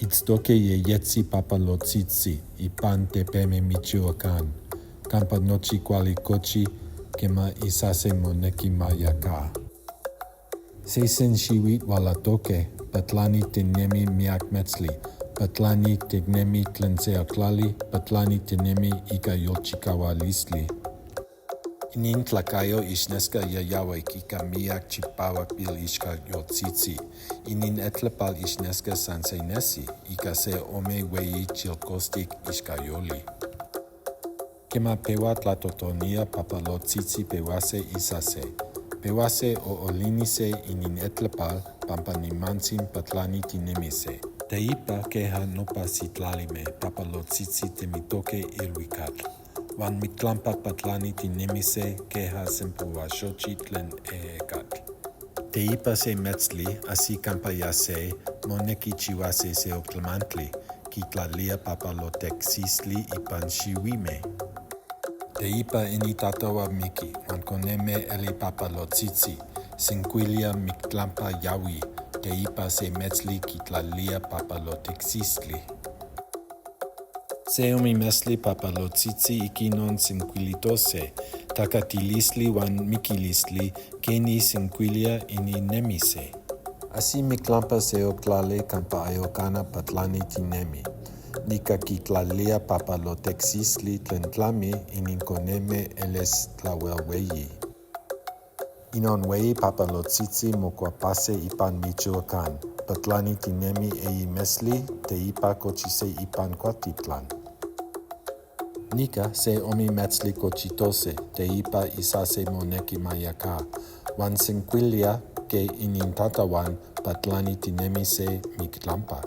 Itztoque yeyetzi papalotzitzi ipan tepeme Michoacán, campa nochi cuali cochi quema isase monequi mayaca. Sesen xihuitl hualatoque, patlani tinemi miac metztli, patlani ticnemi tlen seyoc tlali, patlani tinemi ica yolchicahualistli. Inintlacayo ixnesca yayahuac ica miyac chipahuac pilixcayoltzitzi. Ininetlepal ixnesca san se nesi, ica se ome hueyi chilcostic ixcayoli. Quema pehua tlatotonía papalotzitzi pehuase isase. Pehuase oolinise ininetlepal pampa nimantzi patlani tinemise. Teipa queja nopa sitlalime papalotzitzi temitoque ilhuicatl. Huan mictlampa patlani tinemise queja sempohuaxochi tlen ejecatl. Teipa se metztli, ajsi campa yase, monequi chihuase seyoc tlamantli, quitlalía papalotecsistli ipan xihuime. Teipa inintatahua miqui, huan coneme eli papalotzitzi, sencuilia mictlampa yahui, teipa se metztli quitlalía papalotecsistli. Se ome metztli papalotzitzi iquinon sencuilitose, tacatilistli huan miquilistli, queni sencuilia ininnemise. Ajsi mictlampa seyoc tlali campa ayocana patlani tinemi. Nica quitlalía papalotecsistli tlen tlami, ininconeme elis tlahuel hueyi. Inon hueyi papalotzitzi mocuapase ipan Michoacán. Patlani tinemi eyi metztli, teipa cochise ipan cualtitlan. Nica se ome metztli cochitose, teipa isase monequi mayaca. Huan sencuilia que inintatahuan patlani tinemise mictlampa.